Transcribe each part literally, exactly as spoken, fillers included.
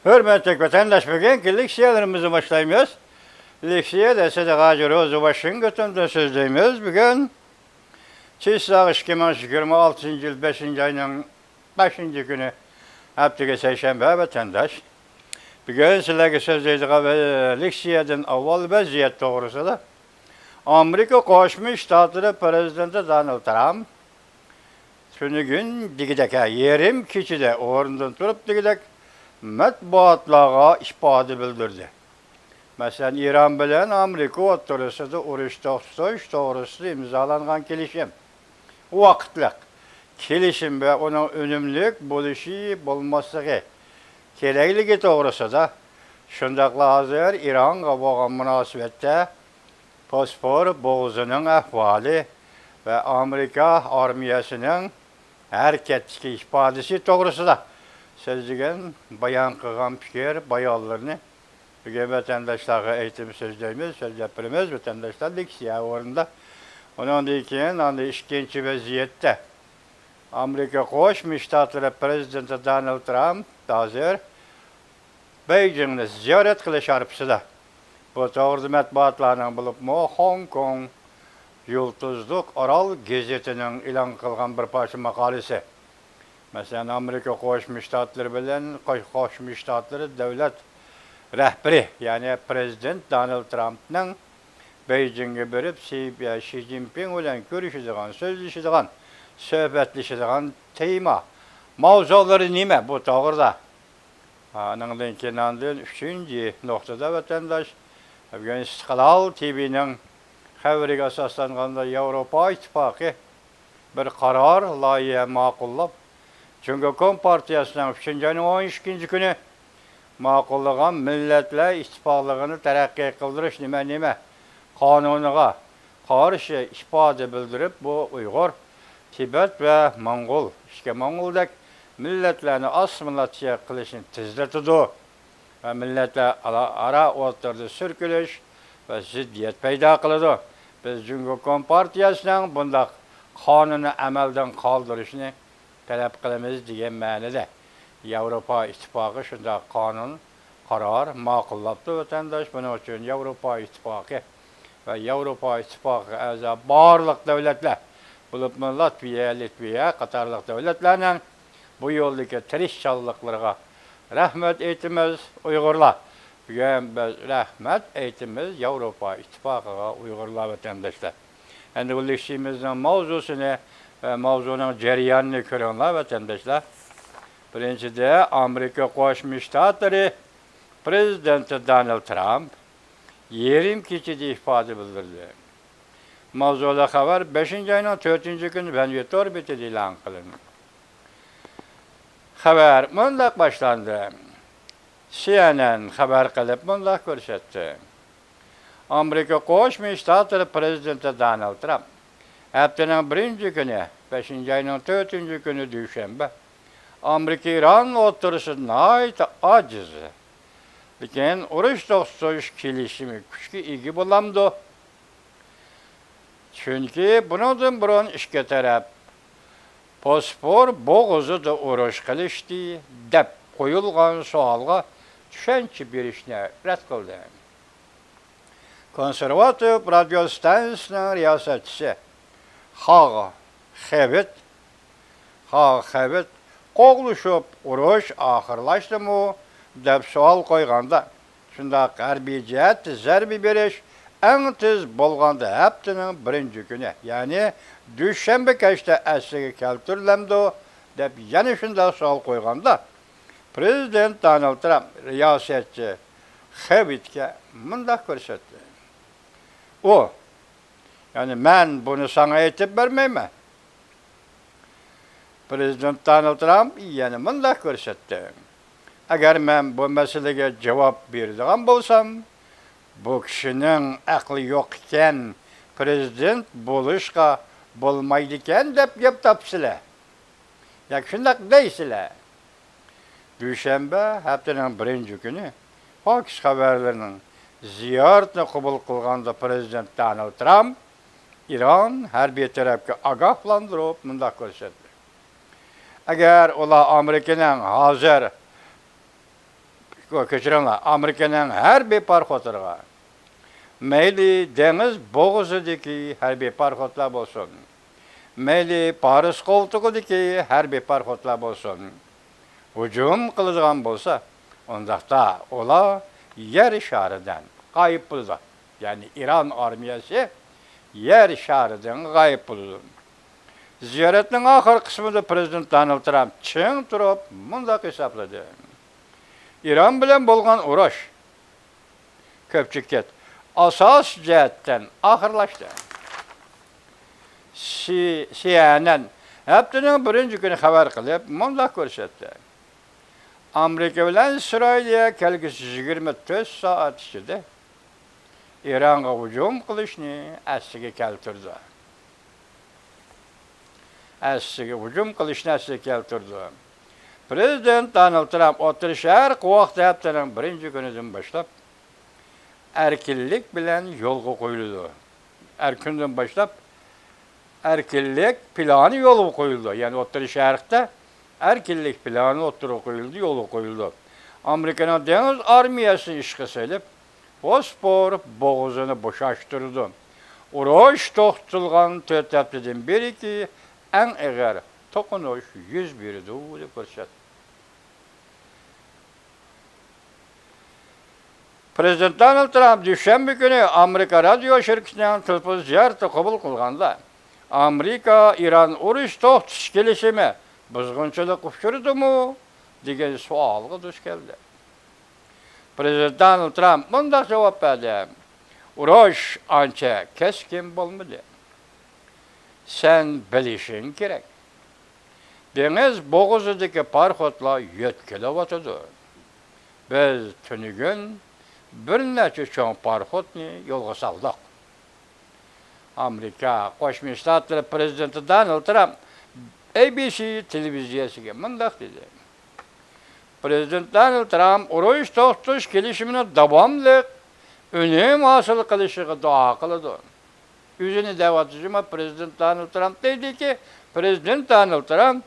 ھۆرمەتلىك ۋەتەنداش، بۈگۈنكى لېكسىيەلىرىمىزنى باشلايمىز. لېكسىيەدە سىدىق ھاجى روزى ۋاشىنگتوندىن سۆزلەيمىز. بۈگۈن چىسلاغ ئىككى مىڭ يىگىرمە ئالتىنچى يىل بەشىنچى ئاينىڭ بەشىنچى كۈنى، ھەپتىگە سەيشەنبە، ۋەتەنداش. بۈگۈن سىلەرگە سۆزلەيدىغان ۋە لېكسىيەدىن ئاۋۋال ۋەزىيەت توغرىسىدا. ئامېرىكا قوشما شتاتلىرى پىرېزىدېنتى دونالد ترامپ تۈنۈگۈن دېگۈدەك، ھە، يېرىم كېچىدە ئورنىدىن تۇرۇپ دېگۈدەك مەتبۇئاتلارغا ئىپادە بىلدۈردى. مەسىلەن، ئىران بىلەن ئامېرىكا ئوتتۇرىسىدا ئۇرۇش توختىتىش توغرىسىدا ئىمزالانغان كېلىشىم ۋاقىتلىق كېلىشىم ۋە ئۇنىڭ ئۈنۈملۈك بولۇشى بولماسلىقى كېرەكلىكى توغرىسىدا، شۇنداقلا ھازىر ئىرانغا بولغان مۇناسىۋەتتە بوسفور بوغۇزىنىڭ ئەھۋالى ۋە ئامېرىكا ئارمىيەسىنىڭ ھەرىكەتتىكى ئىپادىسى توغرىسىدا سۆزلىگەن، بايان قىلغان پىكىر بايانلىرىنى بۈگۈن ۋەتەنداشلارغا ئېيتىپ سۆزلەيمىز، سۆزلەپ بېرىمىز. ۋەتەنداشلار لېكسىيە ئورنىدا. ئۇنىڭدىن كېيىن ئاندىن ئىككىنچى ۋەزىيەتتە ئامېرىكا قوشما شتاتلىرى پىرېزىدېنتى دونالد ترامپ ھازىر بېيجىڭنى زىيارەت قىلىش ھارپىسىدا. بۇ توغرىدا مەتبۇئاتلارنىڭ، بولۇپمۇ خوڭكوڭ يۇلتۇزلۇق ئارال گېزىتىنىڭ ئېلان قىلغان بىر پارچە ماقالىسى. مەسىلەن، ئامېرىكا قوشما شتاتلىرى بىلەن قوش-، قوشما شتاتلىرى دۆلەت رەھبىرى، يەنى پىرېزىدېنت دونالد ترامپنىڭ بېيجىڭغا بېرىپ، سى-، شى جىنپىڭ بىلەن كۆرۈشىدىغان، سۆزلىشىدىغان، سۆھبەتلىشىدىغان تېما، ماۋزۇلىرى نېمە بۇ توغرىدا؟ ئانىڭدىن كېيىن، ئاندىن ئۈچىنچى نۇقتىدا، ۋەتەنداش، بۈگۈن ئىستىقلال تىۋىنىڭ خەۋىرىگە ئاساسلانغاندا، ياۋروپا ئىتتىپاقى بىر قارار لايىھە ماقۇللاپ، جۇڭگو كومپارتىيەسىنىڭ ئۈچىنچى ئاينىڭ ئون ئىككىنچى كۈنى ماقۇللىغان مىللەتلەر ئىتتىپاقلىقىنى تەرەققىي قىلدۇرۇش نېمە نېمە قانۇنىغا قارشى ئىپادە بىلدۈرۈپ، بۇ ئۇيغۇر، تىبەت ۋە موڭغۇل، ئىچكى موڭغۇلدەك مىللەتلەرنى ئاسسىمىلياتسىيە قىلىشنى تېزلىتىدۇ ۋە مىللەتلەر ئارا ئوتتۇرىدا سۈركىلىش ۋە زىددىيەت پەيدا قىلىدۇ. بىز جۇڭگو كومپارتىيەسىنىڭ بۇنداق قانۇننى ئەمەلدىن قالدۇرۇشىنى تەلەپ قىلىمىز، دېگەن مەنىدە ياۋروپا ئىتتىپاقى شۇنداق قانۇن، قارار ماقۇللاپتۇ، ۋەتەنداش. بۇنىڭ ئۈچۈن ياۋروپا ئىتتىپاقى ۋە ياۋروپا ئىتتىپاقىغا ئەزا بارلىق دۆلەتلەر، بولۇپمۇ لاتۋىيە، لىتۋىيە قاتارلىق دۆلەتلەرنىڭ بۇ يولدىكى تىرىشچانلىقلىرىغا رەھمەت ئېيتىمىز، ئۇيغۇرلار. بۈگۈن بىز رەھمەت ئېيتىمىز ياۋروپا ئىتتىپاقىغا، ئۇيغۇرلار، ۋەتەنداشلار. ئەمدى بۇ لېكسىيىمىزنىڭ ماۋزۇسىنى ۋە ماۋزۇنىڭ جەريانىنى كۆرۈڭلار، ۋەتەنداشلار. بىرىنچىدە، ئامېرىكا قوشما شتاتلىرى پىرېزىدېنتى دونالد ترامپ يېرىم كېچىدە ئىپادە بىلدۈردى. ماۋزۇلۇق خەۋەر بەشىنچى ئاينىڭ تۆتىنچى كۈنى ۋەنۋى تور بېتىدە ئېلان قىلىندى. خەۋەر مۇنداق باشلاندى. سى ئېن ئېن خەۋەر قىلىپ مۇنداق كۆرسەتتى. ئامېرىكا قوشما شتاتلىرى پىرېزىدېنتى دونالد ترامپ ھەپتىنىڭ بىرىنچى كۈنى، بەشىنچى ئاينىڭ تۆتىنچى كۈنى، دۈشەنبە، ئامېرىكا ئىران ئوتتۇرىسىدا ناھايىتى ئاجىز، لېكىن ئۇرۇش توختىتىش كېلىشىمى كۈچكە ئىگە بولامدۇ؟ چۈنكى بۇنىڭدىن بۇرۇن ئىككى تەرەپ بوسفور بوغۇزىدا ئۇرۇش قىلىشتى، دەپ قويۇلغان سوئالغا چۈشەنچە بېرىشنى رەت قىلدى. كونسېرۋاتىپ رادىيو ستانسىسىنىڭ رىياسەتچىسى خاغ خېۋىت، خاغ خېۋىت، «قوغلىشىپ ئۇرۇش ئاخىرلاشتىمۇ؟» دەپ سوئال قويغاندا، شۇنداق، ھەربىي جەھەتتە زەربە بېرىش ئەڭ تېز بولغاندا ھەپتىنىڭ بىرىنچى كۈنى، يەنى دۈشەنبە كەچتە ئەسلىگە كەلتۈرۈلەمدۇ؟ دەپ يەنە شۇنداق سوئال قويغاندا، پىرېزىدېنت دونالد ترامپ رىياسەتچى خېۋىتكە مۇنداق كۆرسەتتى. ئۇ، يەنى مەن بۇنى ساڭا ئېيتىپ بەرمەيمەن. پىرېزىدېنت دونالد ترامپ يەنە مۇنداق كۆرسەتتى. ئەگەر مەن بۇ مەسىلىگە جاۋاب بېرىدىغان بولسام، بۇ كىشىنىڭ ئەقلى يوق ئىكەن، پىرېزىدېنت بولۇشقا بولمايدىكەن دەپ گەپ تاپىسىلەر. ياكى شۇنداق دەيسىلەر. دۈشەنبە، ھەپتىنىڭ بىرىنچى كۈنى، فاكس خەۋەرلىرىنىڭ زىيارىتىنى قوبۇل قىلغاندا، پىرېزىدېنت دونالد ترامپ ئىران ھەربىي تەرەپكە ئاگاھلاندۇرۇپ مۇنداق كۆرسەتتى: ئەگەر ئۇلار ئامېرىكىنىڭ ھازىر كەچۈرۈڭلار، ئامېرىكىنىڭ ھەربىي پاراخوتلىرىغا، مەيلى دېڭىز بوغۇزىدىكى ھەربىي پاراخوتلار بولسۇن، مەيلى پارس قولتۇقىدىكى ھەربىي پاراخوتلار بولسۇن، ھۇجۇم قىلىدىغان بولسا، ئۇنداقتا ئۇلار يەر شارىدىن غايىب بولىدۇ. يەنى ئىران ئارمىيەسى يەر شارىدىن غايىب بولىدۇ. زىيارەتنىڭ ئاخىرقى قىسمىدا پىرېزىدېنت دونالد ترامپ چىڭ تۇرۇپ مۇنداق ھېسابلىدى: ئىران بىلەن بولغان ئۇرۇش كۆپچىلىك ئاساسىي جەھەتتىن ئاخىرلاشتى. سى-، سى ئېن ئېن ھەپتىنىڭ بىرىنچى كۈنى خەۋەر قىلىپ مۇنداق كۆرسەتتى: ئامېرىكا بىلەن ئىسرائىلىيە كەلگۈسى يىگىرمە تۆت سائەت ئىچىدە ئىرانغا ھۇجۇم قىلىشنى ئەسلىگە كەلتۈردى. ئەسلىگە ھۇجۇم قىلىشنى ئەسلىگە كەلتۈردى. پىرېزىدېنت دونالد ترامپ ئوتتۇرا شەرق ۋاقتى ھەپتىنىڭ بىرىنچى كۈنىدىن باشلاپ ئەركىنلىك بىلەن يولغا قويۇلىدۇ. ئەركىندىن باشلاپ ئەركىنلىك پىلانى يولغا قويۇلىدۇ. يەنى ئوتتۇرا شەرقتە ئەركىنلىك پىلانى ئوتتۇرىغا قويۇلىدۇ، يولغا قويۇلىدۇ. ئامېرىكىنىڭ دېڭىز ئارمىيەسىنى ئىشقا سېلىپ، بوسپور بوغۇزىنى بوشاشتۇرىدۇ. ئۇرۇش توختىتىلغان تۆت ھەپتىدىن بېرىكى ئەڭ ئېغىر توقۇنۇش يۈز بېرىدۇ، دەپ كۆرسەتتى. پىرېزىدېنت دونالد ترامپ دۈشەنبە كۈنى ئامېرىكا رادىيو شىركىتىنىڭ تېلېفون زىيارىتىنى قوبۇل قىلغاندا، ئامېرىكا ئىران ئۇرۇش توختىتىش كېلىشىمى بۇزغۇنچىلىققا ئۇچرىدىمۇ؟ دېگەن سوئالغا دۇچ كەلدى. پىرېزىدېنت دونالد ترامپ مۇنداق جاۋاب بەردى: ئۇرۇش ئانچە كەسكىن بولمىدى. سەن بىلىشىڭ كېرەك، دېڭىز بوغۇزىدىكى پاراخوتلار يۆتكىلىۋاتىدۇ. بىز تۈنۈگۈن بىر نەچچە چوڭ پاراخوتنى يولغا سالدۇق. ئامېرىكا قوشما شتاتلىرى پىرېزىدېنتى دونالد ترامپ ئەي بى سى تېلېۋىزىيەسىگە مۇنداق دېدى: پىرېزىدېنت دونالد ترامپ ئۇرۇش توختىتىش كېلىشىمىنىڭ داۋاملىق ئۈنۈم ھاسىل قىلىشىغا دۇئا قىلىدۇ. ئۆزىنى دەۋاتىدۇ، جۇما پىرېزىدېنت دونالد ترامپ دەيدىكى، پىرېزىدېنت دونالد ترامپ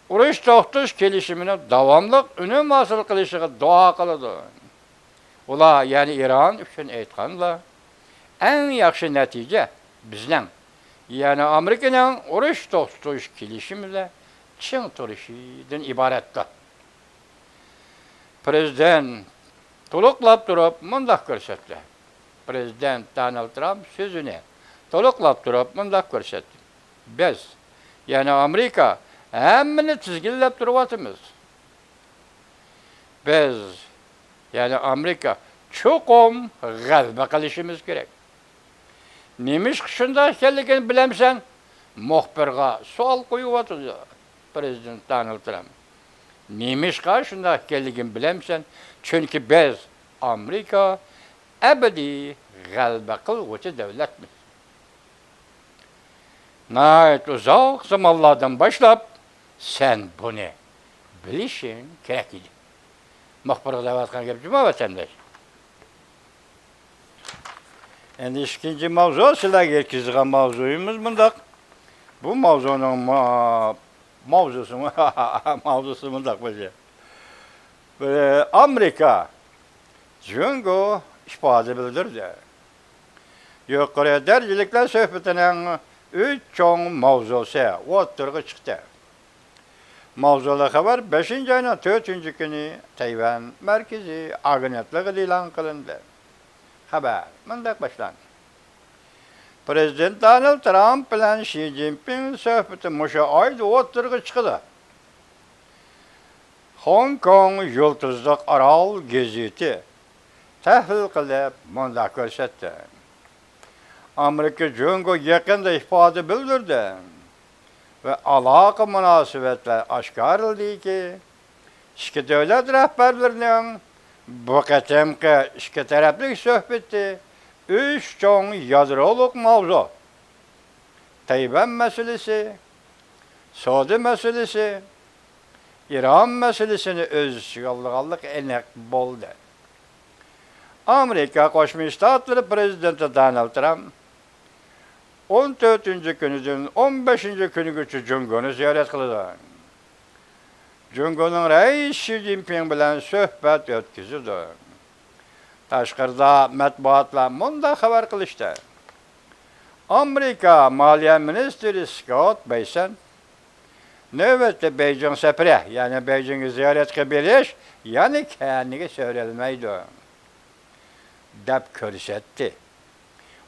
ئۇرۇش توختىتىش كېلىشىمىنىڭ داۋاملىق ئۈنۈم ھاسىل قىلىشىغا دۇئا قىلىدۇ. ئۇلار، يەنى ئىران ئۈچۈن ئېيتقاندا، ئەڭ ياخشى نەتىجە بىزنىڭ، يەنى ئامېرىكىنىڭ ئۇرۇش توختىتىش كېلىشىمىدە چىڭ تۇرۇشىدىن ئىبارەتتۇر. پىرېزىدېنت تولۇقلاپ تۇرۇپ مۇنداق كۆرسەتتى. پىرېزىدېنت دونالد ترامپ سۆزىنى تولۇقلاپ تۇرۇپ مۇنداق كۆرسەتتى: بىز، يەنى ئامېرىكا، ھەممىنى تىزگىنلەپ تۇرۇۋاتىمىز. بىز، يەنى ئامېرىكا، چوقۇم غەلىبە قىلىشىمىز كېرەك. نېمىشقا شۇنداق ئىكەنلىكىنى بىلەمسەن؟ مۇخبىرغا سوئال قويۇۋاتىدۇ پىرېزىدېنت دونالد ترامپ. نېمىشقا شۇنداق ئىكەنلىكىنى بىلەمسەن؟ چۈنكى بىز، ئامېرىكا، ئەبەدىي غەلىبە قىلغۇچى دۆلەتمىز. ناھايىتى ئۇزاق زامانلاردىن باشلاپ سەن بۇنى بىلىشىڭ كېرەك ئىدى. مۇخبىرغا دەۋاتقان گەپ جۇما، ۋەتەنداش. ئەندى ئىككىنچى ماۋزۇ، سىلەرگە يەتكۈزىدىغان ماۋزۇيىمىز مۇنداق. بۇ ماۋزۇنىڭ ما-، ماۋزۇسى، ماۋزۇسى مۇنداق بولدى. بىر، ئامېرىكا، جۇڭگو ئىپادە بىلدۈردى. يۇقىرى دەرىجىلىكلەر سۆھبىتىنىڭ ئۈچ چوڭ ماۋزۇسى ئوتتۇرىغا چىقتى. ماۋزۇلۇق خەۋەر بەشىنچى ئاينىڭ تۆتىنچى كۈنى تەيۋەن مەركىزىي ئاگېنتلىقىدا ئېلان قىلىندى. خەۋەر مۇنداق باشلاندى: پىرېزىدېنت دونالد ترامپ بىلەن شى جىنپىڭ سۆھبىتى مۇشۇ ئايدا ئوتتۇرىغا چىقىدۇ. خوڭكوڭ يۇلتۇزلۇق ئارال گېزىتى تەھلىل قىلىپ مۇنداق كۆرسەتتى: ئامېرىكا جۇڭگو يېقىندا ئىپادە بىلدۈردى ۋە ئالاقە مۇناسىۋەتلەر ئاشكارىلىدىكى، ئىككى دۆلەت رەھبەرلىرىنىڭ بۇ قېتىمقى ئىككى تەرەپلىك سۆھبىتى ئۈچ چوڭ يادرولۇق ماۋزۇ، تەيۋەن مەسىلىسى، سودا مەسىلىسى، ئىران مەسىلىسىنى ئۆز ئىچىگە ئالىدىغانلىقى ئېنىق بولدى. ئامېرىكا قوشما شتاتلىرى پىرېزىدېنتى دونالد ترامپ ئون تۆتىنچى كۈنىدىن ئون بەشىنچى كۈنىگىچە جۇڭگونى زىيارەت قىلىدۇ. جۇڭگونىڭ رەئىسى شى جىنپىڭ بىلەن سۆھبەت ئۆتكۈزىدۇ. تاشقىرىدا مەتبۇئاتلار مۇنداق خەۋەر قىلىشتا، ئامېرىكا مالىيە مىنىستىرى سكوت بېيسېنت نۆۋەتتە بېيجىڭ سەپىرى، يەنى بېيجىڭغا زىيارەتكە بېرىش يەنە كەينىگە سۈرۈلمەيدۇ، دەپ كۆرسەتتى.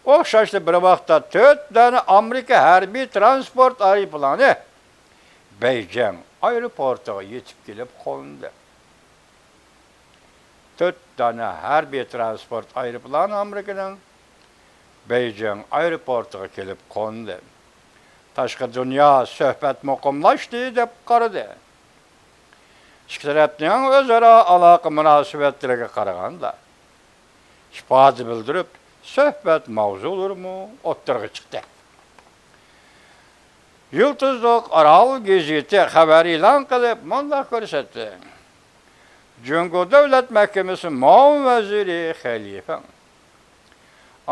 ئوخشاشلا بىر ۋاقىتتا تۆت دانە ئامېرىكا ھەربىي تىرانسپورت ئايروپىلانى بېيجىڭ ئايروپورتىغا يېتىپ كېلىپ قوندى. تۆت دانە ھەربىي تىرانسپورت ئايروپىلانى ئامېرىكىنىڭ بېيجىڭ ئايروپورتىغا كېلىپ قوندى. تاشقى دۇنيا سۆھبەت مۇقىملاشتى دەپ قارىدى. ئىككى تەرەپنىڭ ئۆزئارا ئالاقە مۇناسىۋەتلىرىگە قارىغاندا، ئىپادە بىلدۈرۈپ، سۆھبەت ماۋزۇلىرىمۇ ئوتتۇرىغا چىقتى. يۇلتۇزلۇق ئارال گېزىتى خەۋەر ئېلان قىلىپ مۇنداق كۆرسەتتى: جۇڭگو دۆلەت مەھكىمىسى مۇئاۋىن ۋەزىرى خېلىفېڭ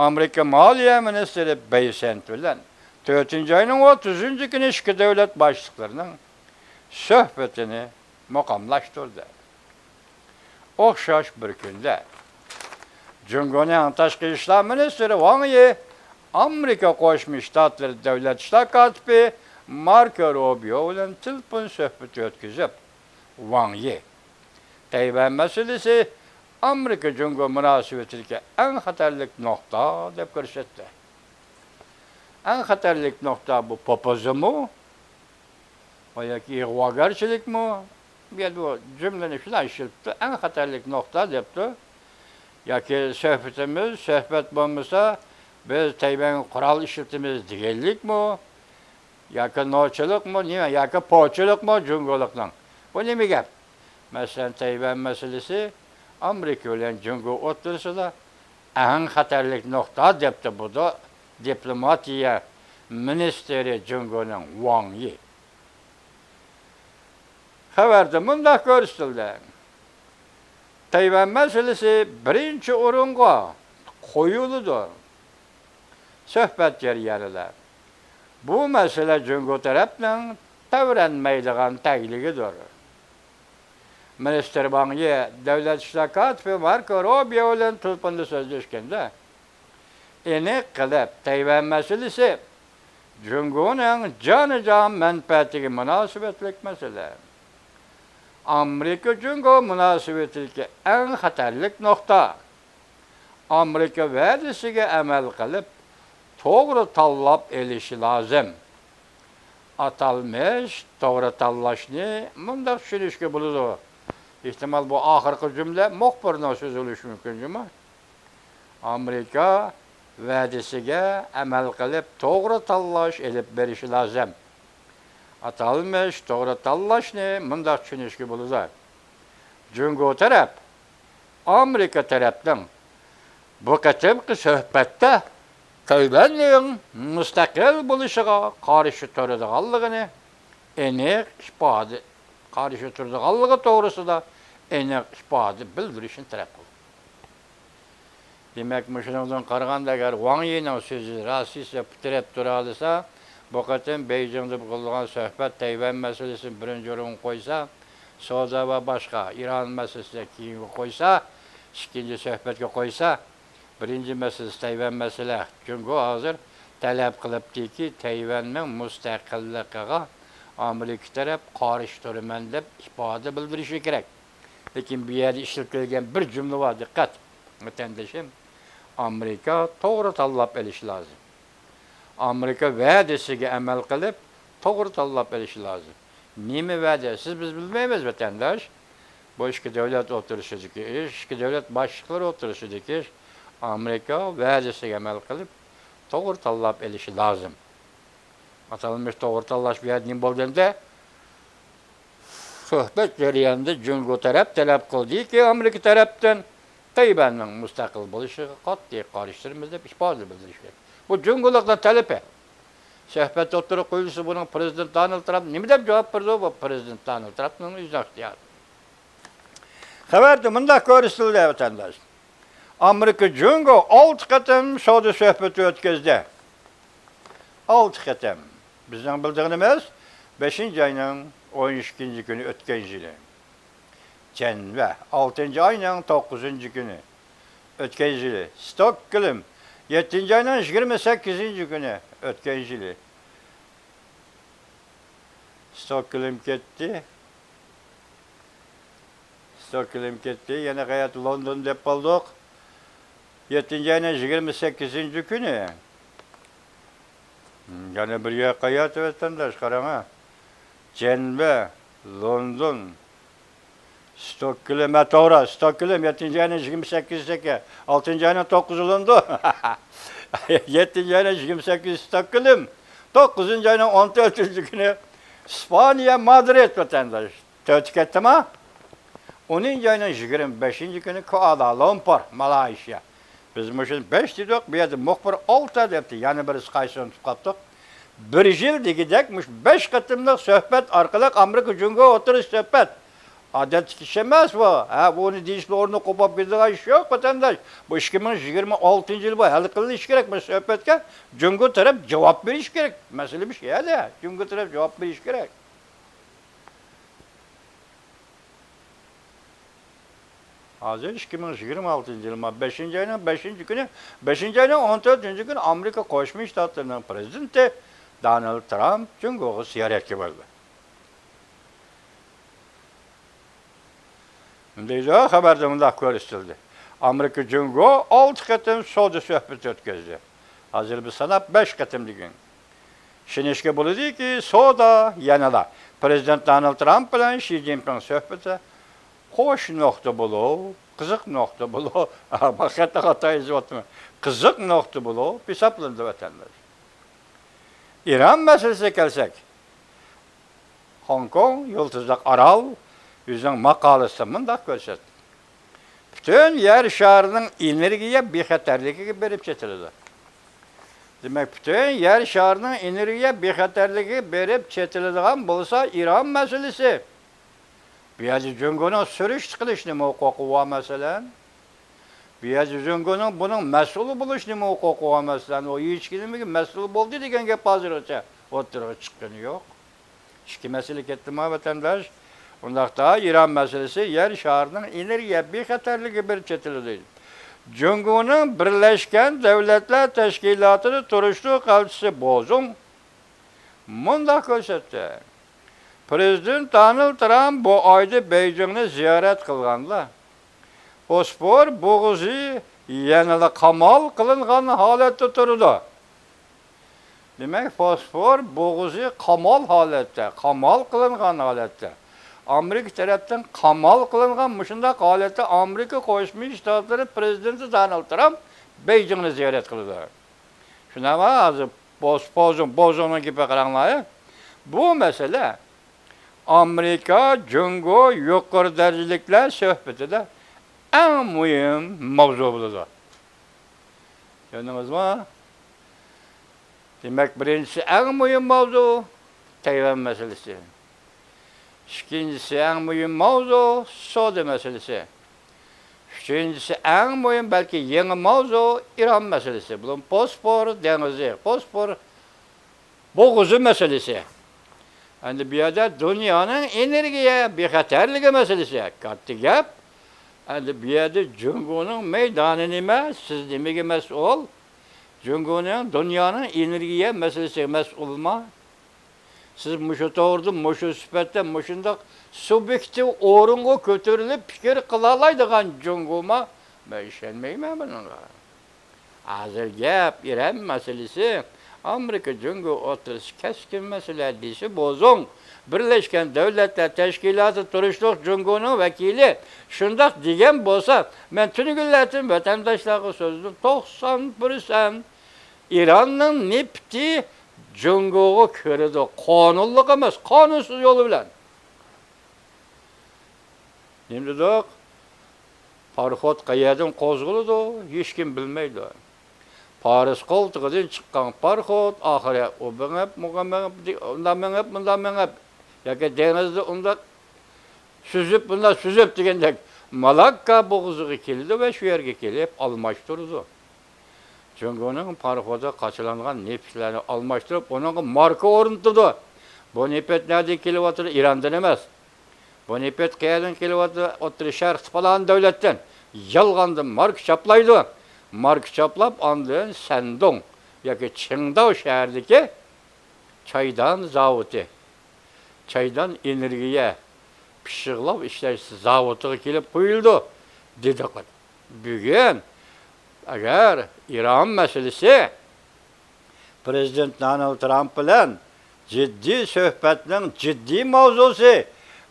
ئامېرىكا مالىيە مىنىستىرى بېيسېنت بىلەن تۆتىنچى ئاينىڭ ئوتتۇزىنچى كۈنى ئىككى دۆلەت باشلىقلىرىنىڭ سۆھبىتىنى مۇقىملاشتۇردى. ئوخشاش بىر كۈندە، جۇڭگونىڭ تاشقى ئىشلار مىنىستىرى ۋاڭ يى ئامېرىكا قوشما شتاتلىرى دۆلەت ئىشلار كاتىپى ماركو روبىيو بىلەن تېلېفون سۆھبىتى ئۆتكۈزۈپ، ۋاڭ يى تەيۋەن مەسىلىسى ئامېرىكا جۇڭگو مۇناسىۋىتىدىكى ئەڭ خەتەرلىك نۇقتا دەپ كۆرسەتتى. ئەڭ خەتەرلىك نۇقتا بۇ پوپۇزممۇ؟ ۋە ياكى ئىغۋاگەرچىلىكمۇ؟ بۇ يەردە بۇ جۈملىنى شۇنداق ئىشلىتىپتۇ، ئەڭ خەتەرلىك نۇقتا دەپتۇ. ياكى سۆھبىتىمىز، سۆھبەت بولمىسا، بىز تەيۋەنگە قورال ئىشلىتىمىز دېگەنلىكمۇ؟ ياكى نوچىلىقمۇ، نېمە، ياكى پوچىلىقمۇ جۇڭگولۇقنىڭ؟ بۇ نېمە گەپ؟ مەسىلەن، تەيۋەن مەسىلىسى ئامېرىكا بىلەن جۇڭگو ئوتتۇرىسىدا ئەڭ خەتەرلىك نۇقتا، دەپتۇ بۇ دىپلوماتىيە مىنىستىرى جۇڭگونىڭ ۋاڭ يى. خەۋەردە مۇنداق كۆرسىتىلدى: تەيۋەن مەسىلىسى بىرىنچى ئورۇنغا قويۇلىدۇ. سۆھبەت جەريانىدا بۇ مەسىلە جۇڭگو تەرەپنىڭ تەۋرەنمەيدىغان تەگلىكىدۇر. مىنىستىر ۋاڭ يى دۆلەت ئىشلار كاتىپى ماركو روبىيو بىلەن تېلېفوندا سۆزلەشكەندە، ئېنىق قىلىپ، تەيۋەن مەسىلىسى جۇڭگونىڭ جانىجان مەنپەئەتىگە مۇناسىۋەتلىك مەسىلە. ئامېرىكا جۇڭگو مۇناسىۋىتىدىكى ئەڭ خەتەرلىك نۇقتا. ئامېرىكا ۋەدىسىگە ئەمەل قىلىپ، توغرا تاللاپ ئېلىشى لازىم. ئاتالمىش توغرا تاللاشنى مۇنداق چۈشىنىشكە بولىدۇ. ئېھتىمال، بۇ ئاخىرقى جۈملە مۇخبىرنىڭ سۆزى بولۇشى مۇمكىن جۇمۇ. ئامېرىكا ۋەدىسىگە ئەمەل قىلىپ، توغرا تاللاش ئېلىپ بېرىشى لازىم. ئاتالمىش توغرا تاللاشنى مۇنداق چۈشىنىشكە بولىدۇ. جۇڭگو تەرەپ ئامېرىكا تەرەپنىڭ بۇ قېتىمقى سۆھبەتتە تەيۋەننىڭ مۇستەقىل بولۇشىغا قارشى تۇرىدىغانلىقىنى ئېنىق ئىپادە، قارشى تۇرىدىغانلىقى توغرىسىدا ئېنىق ئىپادە بىلدۈرۈشنى تەلەپ قىلدى. دېمەك، مۇشۇنىڭدىن قارىغاندا، ئەگەر ۋاڭ يىنىڭ سۆزى راست دېسە، پۇتىرەپ تۇرالىسا، بۇ قېتىم بېيجىڭدا قىلىدىغان سۆھبەت تەيۋەن مەسىلىسىنى بىرىنچى ئورۇنغا قويسا، سودا ۋە باشقا، ئىران مەسىلىسىنى كېيىنگە قويسا، ئىككىنچى سۆھبەتكە قويسا، بىرىنچى مەسىلىسى تەيۋەن مەسىلە. جۇڭگو ھازىر تەلەپ قىلىپتىكى، تەيۋەننىڭ مۇستەقىللىقىغا ئامېرىكا تەرەپ قارشى تۇرىمەن دەپ ئىپادە بىلدۈرۈشى كېرەك. لېكىن بۇ يەردە ئىشلىتىلگەن بىر جۈملە بار، دىققەت، ۋەتەندىشىم. ئامېرىكا توغرا تاللاپ ئېلىشى لازىم. ئامېرىكا ۋەدىسىگە ئەمەل قىلىپ، توغرا تاللاپ ئېلىشى لازىم. نېمە ۋەدە؟ سىز، بىز بىلمەيمىز، ۋەتەنداش. بۇ ئىككى دۆلەت ئوتتۇرىسىدىكى ئىش، ئىككى دۆلەت باشلىقلىرى ئوتتۇرىسىدىكى ئىش. ئامېرىكا ۋەدىسىگە ئەمەل قىلىپ، توغرا تاللاپ ئېلىشى لازىم. ئاتالمىش توغرا تاللاش بۇ يەردە نېمە بولدى ئەمدى؟ سۆھبەت جەريانىدا جۇڭگو تەرەپ تەلەپ قىلدىكى، ئامېرىكا تەرەپتىن تەيۋەننىڭ مۇستەقىل بولۇشىغا قەتئىي قارشى تۇرىمىز دەپ ئىپادە بىلدۈرۈش كېرەك. بۇ جۇڭگولۇقلار تەلىپى. سۆھبەت ئوتتۇرىغا قويۇلسا، بۇنىڭ پىرېزىدېنت دونالد ترامپ نېمە دەپ جاۋاب بېرىدۇ؟ بۇ پىرېزىدېنت دونالد ترامپنىڭ ئۆزىنىڭ ئىختىيارى. خەۋەردە مۇنداق كۆرسىتىلدى، ۋەتەنداش. ئامېرىكا جۇڭگو ئالتە قېتىم سودا سۆھبىتى ئۆتكۈزدى. ئالتە قېتىم. بىزنىڭ بىلىدىغىنىمىز، بەشىنچى ئاينىڭ ئون ئىككىنچى كۈنى ئۆتكەن يىلى. جەنۋە، ئالتىنچى ئاينىڭ توققۇزىنچى كۈنى ئۆتكەن يىلى. ستوكگولم، يەتتىنچى ئاينىڭ يىگىرمە سەككىزىنچى كۈنى ئۆتكەن يىلى. ستوكگولم كەتتى. ستوكگولم كەتتى. يەنە قەيەردە؟ لوندون دەپ قالدۇق. يەتتىنچى ئاينىڭ يىگىرمە سەككىزىنچى كۈنى. يەنە بىر يەر قەيەردە، ۋەتەنداش؟ قاراڭا. جەنۋە، لوندون، ستوكگولم، ھە، توغرا، ستوكگولم، يەتتىنچى ئاينىڭ يىگىرمە سەككىزى ئىكەن، ئالتىنچى ئاينىڭ توققۇزى لوندون. يەتتىنچى ئاينىڭ يىگىرمە سەككىزى ستوكگولم، توققۇزىنچى ئاينىڭ ئون تۆتىنچى كۈنى ئىسپانىيە، مادرىد، ۋەتەنداش. تۆتى كەتتىما؟ ئونىنچى ئاينىڭ يىگىرمە بەشىنچى كۈنى كوئالا لومپۇر، مالايشىيا. بىز مۇشۇنى بەش دېدۇق، بۇ يەردە مۇخبىر ئالتە دەپتۇ، يەنە بىرسى قايسى، ئۇنتۇپ قاپتۇق. بىر يىل دېگۈدەك مۇشۇ بەش قېتىملىق سۆھبەت ئارقىلىق ئامېرىكا جۇڭگو ئوتتۇرىسى سۆھبەت. ئادەتتىكى ئىش ئەمەس بۇ. ھە، بۇنى دېيىشلا ئورنىدا قوپاپ كېتىدىغان ئىش يوق، ۋەتەنداش. بۇ ئىككى مىڭ يىگىرمە ئالتىنچى يىل بۇ، ھەل قىلىنىشى كېرەك بۇ سۆھبەتكە. جۇڭگو تەرەپ جاۋاب بېرىشى كېرەك. مەسىلە مۇشۇ يەردە. جۇڭگو تەرەپ جاۋاب بېرىشى كېرەك. ھازىر ئىككى مىڭ يىگىرمە ئالتىنچى يىل، ما، بەشىنچى ئاينىڭ بەشىنچى كۈنى، بەشىنچى ئاينىڭ ئون تۆتىنچى كۈنى ئامېرىكا قوشما شتاتلىرىنىڭ پرېزىدېنتى دونالد ترامپ جۇڭگوغا زىيارەتكە باردى. مۇنداق خەۋەردە مۇنداق كۆرسىتىلدى: ئامېرىكا جۇڭگو ئالتە قېتىم سودا سۆھبىتى ئۆتكۈزدى. ھازىر بىز ساناپ بەش قېتىم دېگەن. ئىشىنىشكە بولىدۇكى، سودا يەنىلا پرېزىدېنت دونالد ترامپ بىلەن شى جىنپىڭ سۆھبىتى قوش نۇقتا بولۇپ، قىزىق نۇقتا بولۇپ، خەتتا خاتا يېزىۋاتىمەن. قىزىق نۇقتا بولۇپ ھېسابلىنىدۇ، ۋەتەنداش. ئىران مەسىلىسىگە كەلسەك، خوڭكوڭ يۇلتۇزلۇق ئارال ئۆزىنىڭ ماقالىسىدە مۇنداق كۆرسەتتى: پۈتۈن يەر شارىنىڭ ئېنېرگىيە بىخەتەرلىكىگە بېرىپ چېتىلىدۇ. دېمەك، پۈتۈن يەر شارىنىڭ ئېنېرگىيە بىخەتەرلىكىگە بېرىپ چېتىلىدىغان بولسا، ئىران مەسىلىسى، بۇ يەردە جۇڭگونىڭ سۈرۈشتە قىلىش نېمە ھوقۇقى بار، مەسىلەن؟ بۇ يەردە جۇڭگونىڭ بۇنىڭ مەسئۇلى بولۇش نېمە ھوقۇقى بار، مەسىلەن؟ ئۇ ھېچكىمگە مەسئۇل بولدى دېگەن گەپ ھازىرغىچە ئوتتۇرىغا چىققىنى يوق. ئىككى مەسىلە كەتتىما، ۋەتەنداش؟ ئۇنداقتا ئىران مەسىلىسى يەر شارىنىڭ ئېنېرگىيە بىخەتەرلىكىگە بېرىپ چېتىلىدۇ. جۇڭگونىڭ بىرلەشكەن دۆلەتلەر تەشكىلاتىدا تۇرۇشلۇق ئەلچىسى بوزۇڭ مۇنداق كۆرسەتتى: پرېزىدېنت دونالد ترامپ بۇ ئايدا بېيجىڭنى زىيارەت قىلغاندا، بوسپور بوغۇزى يەنىلا قامال قىلىنغان ھالەتتە تۇرىدۇ. دېمەك، بوسپور بوغۇزى قامال ھالەتتە، قامال قىلىنغان ھالەتتە. ئامېرىكا تەرەپتىن قامال قىلىنغان مۇشۇنداق ھالەتتە ئامېرىكا قوشما شتاتلىرى پرېزىدېنتى دونالد ترامپ بېيجىڭنى زىيارەت قىلىدۇ. شۇنداقمۇ؟ ھازىر بوز-، بوزۇڭ-، بوزۇڭنىڭ گېپىگە قاراڭلار. بۇ مەسىلە ئامېرىكا جۇڭگو يۇقىرى دەرىجىلىكلەر سۆھبىتىدە ئەڭ مۇھىم ماۋزۇ بولىدۇ. چۈشەندىڭىزمۇ؟ دېمەك، بىرىنچىسى، ئەڭ مۇھىم ماۋزۇ تەيۋەن مەسىلىسى. ئىككىنچىسى، ئەڭ مۇھىم ماۋزۇ سودا مەسىلىسى. ئۈچىنچىسى، ئەڭ مۇھىم، بەلكى يېڭى ماۋزۇ ئىران مەسىلىسى. بۇ بوسپور دېڭىزى، بوسپور بوغۇزى مەسىلىسى. ئەمدى بۇ يەردە دۇنيانىڭ ئېنېرگىيە بىخەتەرلىكى مەسىلىسى. كاتتا گەپ. ئەمدى بۇ يەردە جۇڭگونىڭ مەيدانى نېمە؟ سىز نېمىگە مەسئۇل؟ جۇڭگونىڭ دۇنيانىڭ ئېنېرگىيە مەسىلىسىگە مەسئۇلما؟ سىز مۇشۇ توغرىدا، مۇشۇ سۈپەتتە، مۇشۇنداق سۇبيېكتىپ ئورۇنغا كۆتۈرۈلۈپ پىكىر قىلالايدىغان جۇڭگوما؟ مەن ئىشەنمەيمەن بۇنىڭغا. ھازىر گەپ ئىران مەسىلىسى، ئامېرىكا جۇڭگو ئوتتۇرىسى كەسكىن مەسىلە دېسە بوزۇڭ. بىرلەشكەن دۆلەتلەر تەشكىلاتى تۇرۇشلۇق جۇڭگونىڭ ۋەكىلى شۇنداق دېگەن بولسا، مەن تۈنۈگۈنلەردىن ۋەتەنداشلارغا سۆزلىدىم، توقسان پىرسەنت ئىراننىڭ نېفىتى جۇڭگوغا كىرىدۇ. قانۇنلۇق ئەمەس، قانۇنسىز يول بىلەن. نېمە دېدۇق؟ پاراخوت قەيەردىن قوزغىلىدۇ، ھېچكىم بىلمەيدۇ. پارس قولتۇقىدىن چىققان پاراخوت ئاخىرى ئۇ مېڭىپ، مۇغا مېڭىپ، ئۇنداق مېڭىپ، مۇنداق مېڭىپ، ياكى دېڭىزدا ئۇنداق سۈزۈپ، بۇنداق سۈزۈپ دېگەندەك، مالاككا بوغۇزىغا كېلىدۇ ۋە شۇ يەرگە كېلىپ ئالماشتۇرىدۇ. جۇڭگونىڭ پاراخوتىغا قاچىلانغان نېفىتلەرنى ئالماشتۇرۇپ، ئۇنىڭغا ماركا ئورنىتىدۇ. بۇ نېفىت نەدىن كېلىۋاتىدۇ؟ ئىراندىن ئەمەس. بۇ نېفىت قەيەردىن كېلىۋاتىدۇ؟ ئوتتۇرا شەرقتە پالان دۆلەتتىن. يالغاندىن ماركا چاپلايدۇ. ماركا چاپلاپ، ئاندىن سەندۇڭ ياكى چىڭداۋ شەھىرىدىكى چايدان زاۋۇتى، چايدان ئېنېرگىيە پىششىقلاپ ئىشلەش زاۋۇتىغا كېلىپ قۇيۇلىدۇ، دېدۇق. بۈگۈن ئەگەر ئىران مەسىلىسى پرېزىدېنت دونالد ترامپ بىلەن جىددىي سۆھبەتنىڭ جىددىي ماۋزۇسى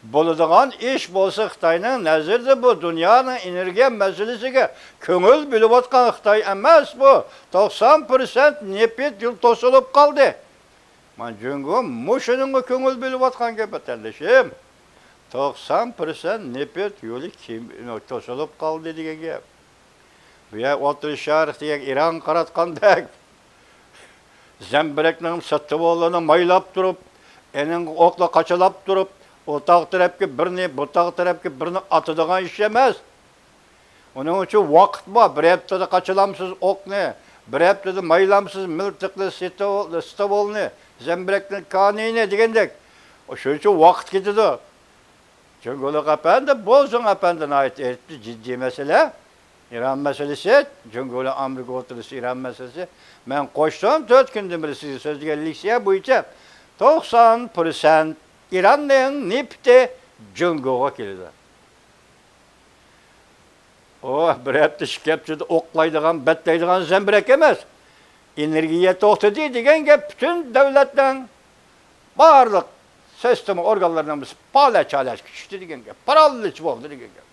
بولىدىغان ئىش بولسا، خىتاينىڭ نەزىرىدە بۇ دۇنيانىڭ ئېنېرگىيە مەسىلىسىگە كۆڭۈل بۆلۈۋاتقان خىتاي ئەمەس بۇ. توقسان پىرسەنت نېفىت يول توسۇلۇپ قالدى. مانا جۇڭگو مۇشۇنىڭغا كۆڭۈل بۆلۈۋاتقان گەپ، ۋەتەندىشىم. توقسان پىرسەنت نېفىت يولى كېم-، توسۇلۇپ قالدى دېگەن گەپ. بۇ يەر ئوتتۇرا شەرق دېگەن ئىرانغا قاراتقاندەك. زەمبىرەكنىڭ سىرتىۋاللىرىنى مايلاپ تۇرۇپ، ئېنىڭغا ئوقلار قاچىلاپ تۇرۇپ، ئۇ تاغ تەرەپكە بىرنى، بۇ تاغ تەرەپكە بىرنى ئاتىدىغان ئىش ئەمەس. ئۇنىڭ ئۈچۈن ۋاقىت بار. بىر ھەپتىدە قاچىلامسىز ئوقنى، بىر ھەپتىدە مايلامسىز مىلتىقنى، ستىۋ-، ستىۋولنى، زەمبىرەكنى، كانىنى دېگەندەك. شۇنىڭ ئۈچۈن ۋاقىت كېتىدۇ. جۇڭگولۇق ئەپەندى، بوزۇڭ ئەپەندى ناھايىتى ئېيتتى، جىددىي مەسىلە. ئىران مەسىلىسى، جۇڭگو بىلەن ئامېرىكا ئوتتۇرىسى ئىران مەسىلىسى. مەن قوشتۇم، تۆت كۈندىن بېرى سىزگە سۆزلىگەن لېكسىيە بويىچە توقسان پىرسەنت ئىراننىڭ نېفىتى جۇڭگوغا كېلىدۇ. ئۇ بىر ھەپتە، ئىككى ھەپتىدە ئوقلايدىغان، بەتلەيدىغان زەمبىرەك ئەمەس. ئېنېرگىيە توختىدى دېگەن گەپ پۈتۈن دۆلەتنىڭ بارلىق سىستېما ئورگانلىرىنىڭ پالەچ ھالەتكە چۈشتى دېگەن گەپ، پارالىچ بولدى دېگەن گەپ.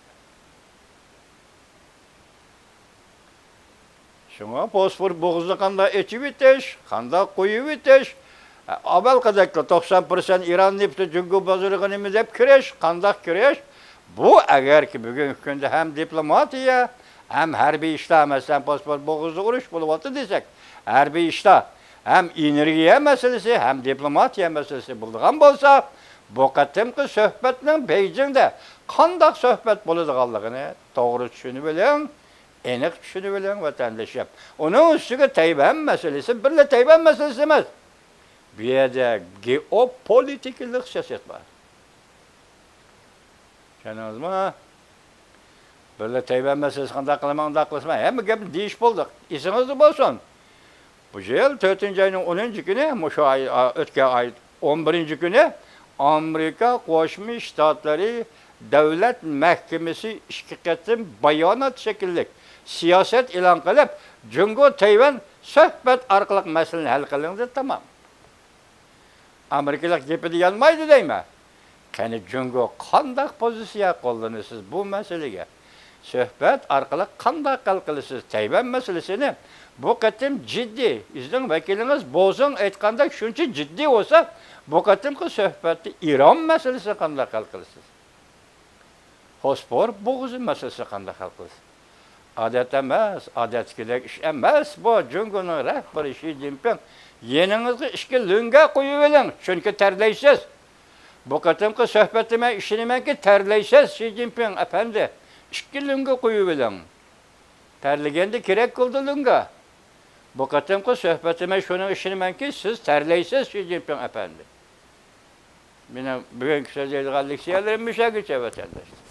شۇڭا فوسفور بوغۇزىنى قانداق ئېچىۋېتىش، قانداق قويۇۋېتىش، ئاۋۋالقىدەكلا توقسان پىرسەنت ئىران نېفىتى جۇڭگو بازىرىغا نېمە دەپ كىرىش، قانداق كىرىش، بۇ ئەگەركى بۈگۈنكى كۈندە ھەم دىپلوماتىيە، ھەم ھەربىي ئىشتا، مەسىلەن، فوسفور بوغۇزىدا ئۇرۇش بولۇۋاتىدۇ دېسەك، ھەربىي ئىشتا ھەم ئېنېرگىيە مەسىلىسى، ھەم دىپلوماتىيە مەسىلىسى بولىدىغان بولسا، بۇ قېتىمقى سۆھبەتنىڭ بېيجىڭدە قانداق سۆھبەت بولىدىغانلىقىنى توغرا چۈشىنىۋېلىڭ، ئېنىق چۈشىنىۋېلىڭ، ۋەتەندىشىم. ئۇنىڭ ئۈستىگە تەيۋەن مەسىلىسى بىرلا تەيۋەن مەسىلىسى ئەمەس. بۇ يەردە گېئوپولىتىكىلىق سىياسەت بار. چۈشەندىڭىزمۇ؟ بىرلا تەيۋەن مەسىلىسى قانداق قىلىمەن، ئۇنداق قىلىسىمەن، ھەممە گەپنى دېيىش بولدى. ئېسىڭىزدە بولسۇن. بۇ يىل تۆتىنچى ئاينىڭ ئونىنچى كۈنى، مۇشۇ ئاي، ئا، ئۆتكەن ئاي ئون بىرىنچى كۈنى ئامېرىكا قوشما شتاتلىرى دۆلەت مەھكىمىسى ئىككى قېتىم بايانات شەكىللىك سىياسەت ئېلان قىلىپ، جۇڭگو تەيۋەن سۆھبەت ئارقىلىق مەسىلىنى ھەل قىلىڭ دېدى، تامام. ئامېرىكىلىق گېپىدە يانمايدۇ دەيمەن. قېنى جۇڭگو قانداق پوزىتسىيە قوللىنىسىز بۇ مەسىلىگە؟ سۆھبەت ئارقىلىق قانداق ھەل قىلىسىز تەيۋەن مەسىلىسىنى؟ بۇ قېتىم جىددىي، بىزنىڭ ۋەكىلىڭىز بوزۇڭ ئېيتقاندەك شۇنچە جىددىي بولسا، بۇ قېتىمقى سۆھبەتتە ئىران مەسىلىسىنى قانداق ھەل قىلىسىز؟ فوسفور بوغۇزى مەسىلىسىنى قانداق ھەل قىلىسىز؟ ئادەت ئەمەس، ئادەتتىكىدەك ئىش ئەمەس بۇ. جۇڭگونىڭ رەھبىرى شى جىنپىڭ، يېنىڭىزغا ئىككى لۆڭگە قويۇۋېلىڭ، چۈنكى تەرلەيسىز. بۇ قېتىمقى سۆھبەتتە مەن ئىشىنىمەنكى، تەرلەيسىز، شى جىنپىڭ ئەپەندى. ئىككى لۆڭگە قويۇۋېلىڭ. تەرلىگەندە كېرەك بولىدۇ لۆڭگە. بۇ قېتىمقى سۆھبەتتە مەن شۇنىڭغا ئىشىنىمەنكى، سىز تەرلەيسىز، شى جىنپىڭ ئەپەندى. مېنىڭ بۈگۈنكى سۆزلەيدىغان لېكسىيەلىرىم مۇشۇ يەرگىچە، ۋەتەنداشلار.